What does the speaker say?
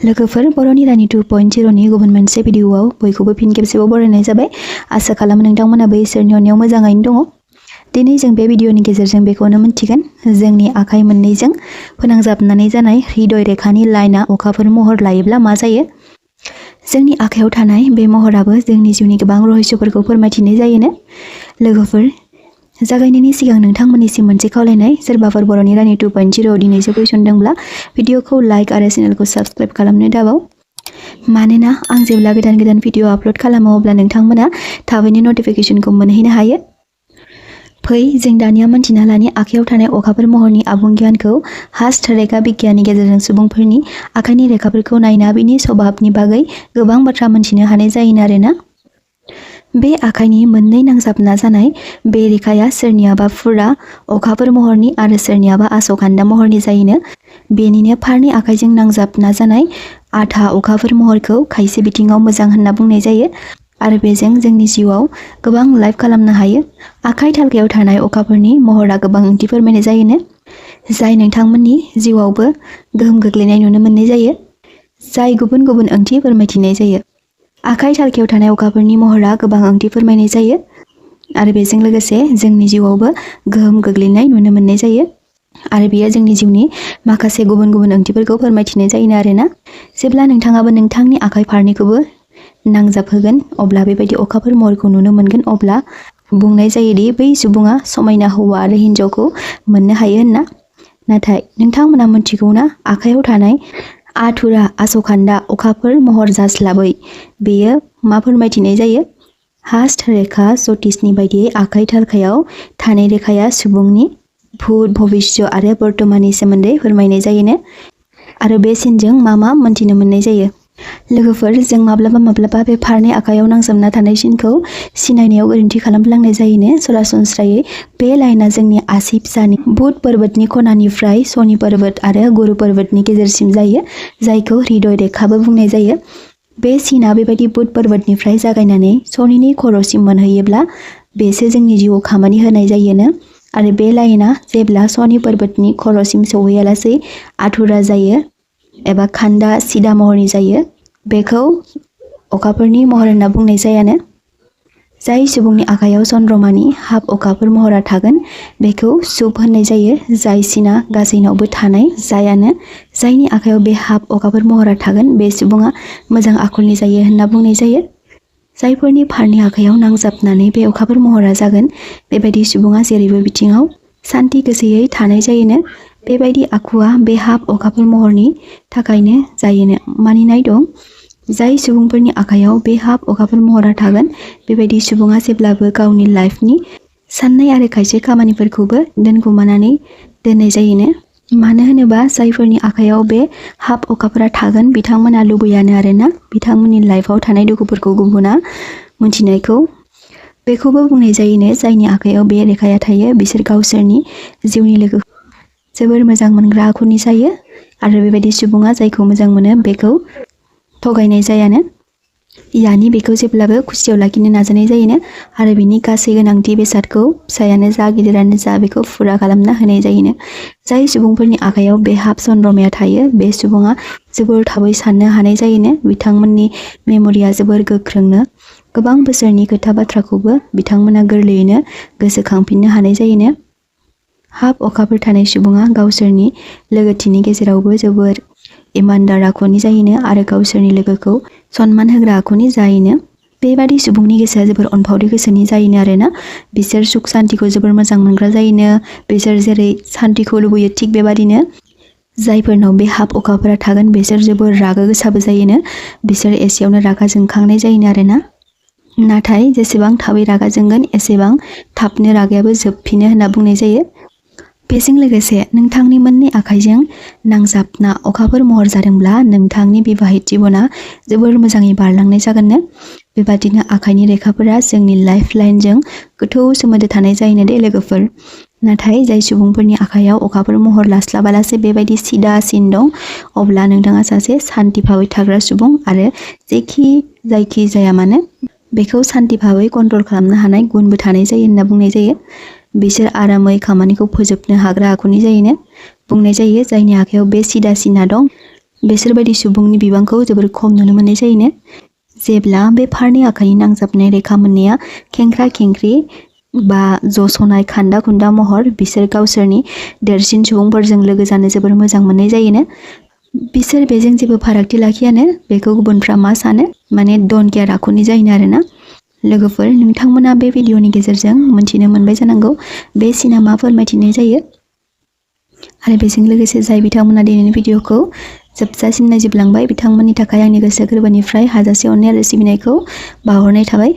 लोगोफोर बर'नि रानि 2.0 नि गुबुन मोनसे भिडिअआव बयखौबो फिन खेबसेबाव बरायनाय जाबाय। आसा खालामो नोंथांमोनाबो इसोरनि अननायाव मोजाङैनो दङ। दिनै जों बे भिडिअनि गेजेरजों बेखौनो मिन्थिगोन जोंनि आखाइ मोननैजों फोनांजाबनानै जानाय हृदय रेखानि लाइनआ अखाफोर महर लायोब्ला मा जायो। जोंनि आखायाव थानाय बे महराबो जोंनि जिउनि गोबां रहस्यफोरखौ फोरमायथिनाय जायोनो। लोगोफोर जागायनायनि सिगां नोंथांमोननिसिम मोनसे खावलायनाय, सोरबाफोर बर'नि रानि 2.0 दिनैसो फैसनदोंब्ला भिडिअखौ लाइक आरो चेनेलखौ साबस्क्राइब खालामनो दाबाव। मानोना आं जेब्ला गोदान भिडिअ आपल'ड खालामो अब्ला नोंथांमोना थाबैनो नटिफिकेशनखौ मोनहैनो हायो। फै जों दानिया मिन्थिना लानि आखायाव थानाय अखाफोर महरनि आबुं गियानखौ। हस्तरेखा बिगियाननि गेजेरजों सुबुंफोरनि आखाइनि रेखाफोरखौ नायना बिनि स्वभाबनि बागै गोबां बाथ्रा मिन्थिनो हानाय जायोनो आरोना। बे आखाइनि मोननै नांजाबना जानाय बे रेखाया सोरनियाबा फुरा अखाफोर महरनि आरो सोरनियाबा आसखान्दा महरनि जायोनो। बेनिनो फारनै आखाइजों नांजाबना जानाय आधा अखाफोर महरखौ खायसे बिथिङाव मोजां होनना बुंनाय जायो आरो बेजों जोंनि जिउआव गोबां लाइफ खालामनो हायो। आखाइ थालखायाव थानाय अखाफोरनि महरा गोबां ओंथि फोरमायनाय जायोनो, जाय नोंथांमोननि जिउआवबो गोहोम गोग्लैनाय नुनो मोननाय जायो, जाय गुबुन गुबुन ओंथि फोरमायथिनाय जायो। आखाइ थालखायाव थानाय अखाफोरनि महरा गोबां ओंथि फोरमायनाय जायो आरो बेजों लोगोसे जोंनि जिउआवबो गोहोम गोग्लैनाय नुनो मोननाय जायो आरो बेयो जोंनि जिउनि माखासे गुबुन गुबुन ओंथिफोरखौ फोरमायथिनाय जायोनो आरोना। जेब्ला नोंथाङाबो नोंथांनि आखाइ फारनैखौबो नांजाबहोगोन अब्ला बेबायदि अखाफोर महरखौ नुनो मोनगोन। अब्ला बुंनाय जायोदि बै सुबुङा समायना हौवा आरो हिन्जावखौ मोननो हायो होनना। नाथाय नोंथांमोना मिन्थिगौना आखायाव थानाय आधुरा आसखान्दा अखाफोर महर जास्लाबै बेयो मा फोरमायथिनाय जायो। हस्तरेखा ज्योतिषनि बायदियै आखाइ थालखायाव थानाय रेखाया सुबुंनि भुत भबिष्य आरो बर्तमाननि सोमोन्दै फोरमायनाय जायोनो आरो बे सिनजों मा मोन्थिनो मोननाय जायो। लोगोफोर जों माब्लाबा बे फारनै आखायाव नांजाबना थानाय सिनखौ सिनायनायाव गोरोन्थि खालामफ्लांनाय जायोनो। सरासनस्रायै बे लाइनआ जोंनि आसि फिसानि बुध पर्बतनि खनानिफ्राय शनि पर्बत आरो गुरु पर्बतनि गेजेरसिम जायो, जायखौ हृदय रेखाबो बुंनाय जायो। बे सिनआ बेबायदि बुध पर्बतनिफ्राय जागायनानै शनिनि खर'सिम मोनहैयोब्ला बेसो जोंनि जिउआव खामानि होनाय जायोनो आरो बे लाइनआ जेब्ला शनि पर्बतनि खर'सिम सौहैयालासै आधुरा जायो एबा खान्दा सिदा महरनि जायो, बेखौ अखाफोरनि महर होनना बुंनाय जायानो। जाय सुबुंनि आखायाव चन्द्रमानि हाफ अखाफोर महरा थागोन बेखौ शुभ होननाय जायो। जाय सिना गासैनावबो थानाय जायानो। जायनि आखायाव बे हाफ अखाफोर महरा थागोन बे सुबुङा मोजां आखलनि जायो होनना बुंनाय जायो। जायफोरनि फारनै आखायाव नांजाबनानै बे अखाफोर महरा जागोन बेबायदि सुबुङा जेरैबो बिथिङाव सान्थि गोसोयै थानाय जायोनो। बेबायदि आखुआ बे हाफ अखाफोर महरनि थाखायनो जायोनो मानिनाय दं। जाय सुबुंफोरनि आखायाव बे हाफ अखाफोर महरा थागोन बेबायदि सुबुङा जेब्लाबो गावनि लाइफनि साननाय आरो खायसे खामानिफोरखौबो दोनखोमानानै दोननाय जायोनो। मानो होनोबा जायफोरनि आखायाव बे हाफ अखाफोरा थागोन बिथांमोना लुबैयानो आरोना बिथांमोननि लाइफआव थानाय दुखुफोरखौ गुबुना मिन्थिनायखौ। बेखौबो बुंनाय जायोनो जायनि आखायाव बे रेखाया थायो बिसोर गावसोरनि जिउनि लोगोखौ जोबोर मोजां मोनग्रा आखुनि जायो आरो बेबायदि सुबुङा जायखौ मोजां मोनो बेखौ थगायनाय जायानो। यानि बेखौ जेब्लाबो खुसियाव लाखिनो नाजानाय जायोनो आरो बिनि गासै गोनांथि बेसादखौ फिसायानो जा गिदिरानो जा बेखौ फुरा खालामना होनाय जायोनो। जाय सुबुंफोरनि आखायाव बे हाफ चन्द्रमाया थायो बे सुबुङा जोबोर थाबै साननो हानाय जायोनो। बिथांमोननि मेम'रिया जोबोर गोख्रोंनो। गोबां बोसोरनि खोथा बाथ्राखौबो बिथांमोना गोरलैयैनो गोसोखांफिननो हानाय जायोनो। हाफ अखाफोर थानाय सुबुङा गावसोरनि लोगोथिनि गेजेरावबो जोबोर इमानदार आखुनि जायोनो आरो गावसोरनि लोगोखौ सनमान होग्रा आखुनि जायोनो। बेबादि सुबुंनि गोसोआ जोबोर अनफावरि गोसोनि जायोनो आरोना। बिसोर सुख सान्तिखौ जोबोर मोजां मोनग्रा जायोनो। बिसोर जेरै सान्तिखौ लुबैयो थिग बेबादिनो जायफोरनाव बे हाफ अखाफोरा थागोन बिसोर जोबोर रागा गोसाबो जायोनो। बिसोर एसेयावनो रागा जोंखांनाय जायोनो आरोना। नाथाय जेसेबां थाबै रागा जोंगोन एसेबां थाबनो रागायाबो जोबफिनो होनना बुंनाय जायो। बेजों लोगोसे नोंथांनि मोननै आखाइजों नांजाबना अखाफोर महर जादोंब्ला नोंथांनि बिबाहित जिबना जोबोर मोजाङै बारलांनाय जागोननो। बेबादिनो आखाइनि रेखाफोरा जोंनि लाइफ लाइनजों गोथौ सोमोन्दो थानाय जायोनो दे लोगोफोर। नाथाय जाय सुबुंफोरनि आखायाव अखाफोर महर लास्लाबालासे बेबायदि सिदा सिन दं अब्ला नोंथाङा सासे सान्थि भाबै थाग्रा सुबुं आरो जायखि जाया मानो बेखौ सान्थि भाबै कन्ट्रल खालामनो हानाय गुनबो थानाय जायो होनना बुंनाय जायो। बिसोर आरामै खामानिखौ फोजोबनो हाग्रा आखुनि जायोनो बुंनाय जायो। जायनि आखायाव बे सिदा सिना दं बिसोर बायदि सुबुंनि बिबांखौ जोबोर खम नुनो मोननाय जायोनो। जेब्ला बे फारनै आखाइनि नांजाबनाय रेखा मोननैया खेंख्रा खेंख्रि बा जसनाय खान्दा खुन्दा महर, बिसोर गावसोरनि देरसिन सुबुंफोरजों लोगो जानो जोबोर मोजां मोननाय जायोनो। बिसोर बेजों जेबो फारागथि लाखियानो बेखौ गुबुनफ्रा मा सानो माने डन केयार आखुनि जायोनो आरोना। लोगोफोर, नोंथांमोना बे भिडिअनि गेजेरजों मोनथिनो मोनबाय जानांगौ बे सिना मा फोरमायथिनाय जायो। आरो बेजों लोगोसे जाय बिथांमोना दिनैनि भिडिअखौ जोबजासिम नायजोबलांबाय बिथांमोननि थाखाय आंनि गोसो गोरबोनिफ्राय हाजासे अननाय आरो सिबिनायखौ बावहरनाय थाबाय।